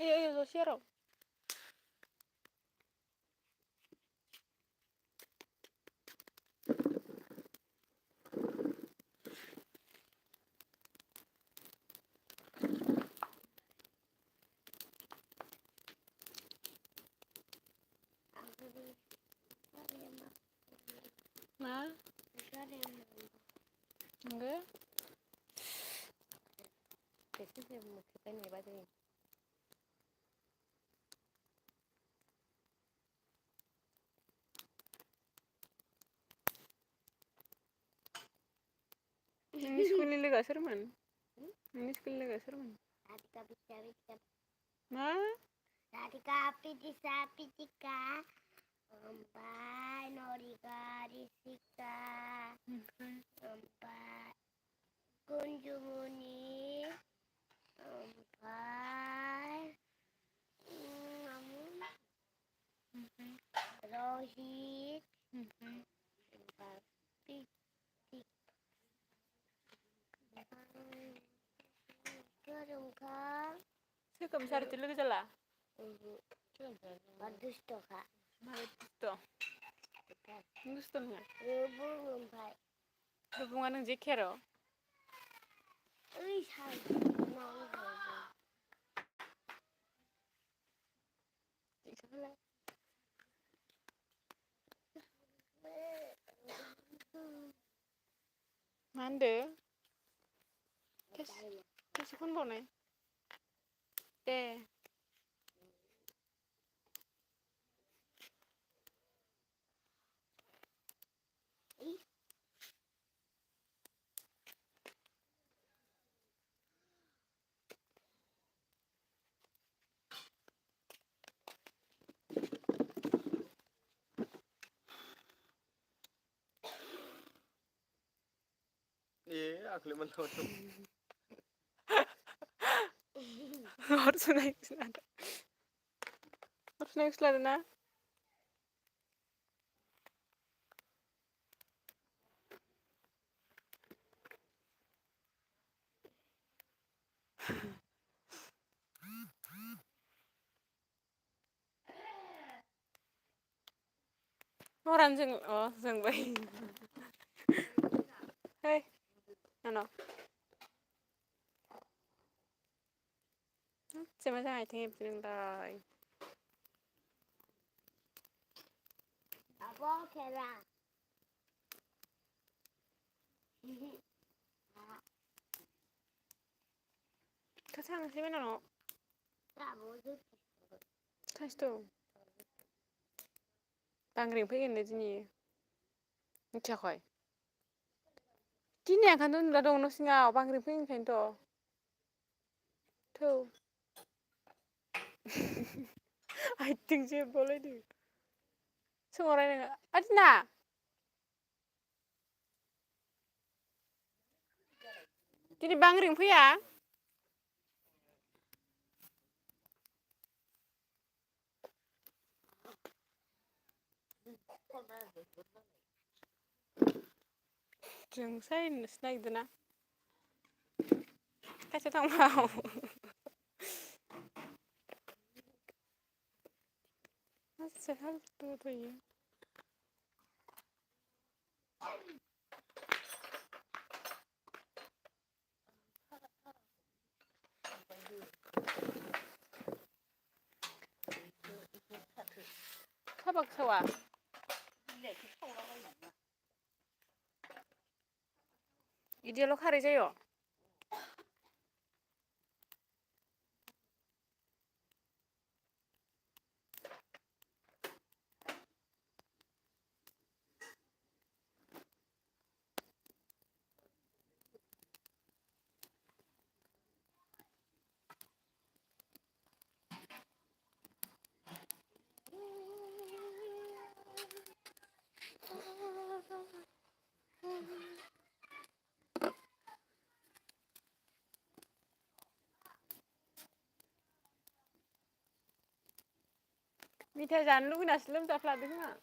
저 싫어. Hả? Enggak. Biasanya mau kita nih baterai. Ini sekolah lega serman. Ini sekolah lega serman. Ma? Radika pitisa pitika. Empat norika risika. Empat kunjunguni. Empat rohit. Empat pitik. Kerungkang. Sekarang besar itu lagi jalan. Bagus toh kak. Bagus. Gustonya. Hubung empat. Hubungan yang jekero. Hai. Mande. Kasi pun boleh. Deh. Iya, aku lihat tuh. Harus naik selada. Harus naik selada na. Orang jeng bayi. Hei, ano? Sama sa ating pinagday. Apa kira? Kasama si ano? Kamu tuh. Kas to. Pangring pengen na sini. Nggak koi. Kini akan tuh nggak dong nusingaw. Pangring pengen kan to. Tuh. I think sih boleh deh. Semua orang nggak. Adina. Jadi pangring pu ya. Jeng saya snack dina. Kasih tang mau. Masih hal tuh ya. Kabak sawa. Ide lo kari jayo. Mita jangan lu nasi lem tak pelat dulu nggak?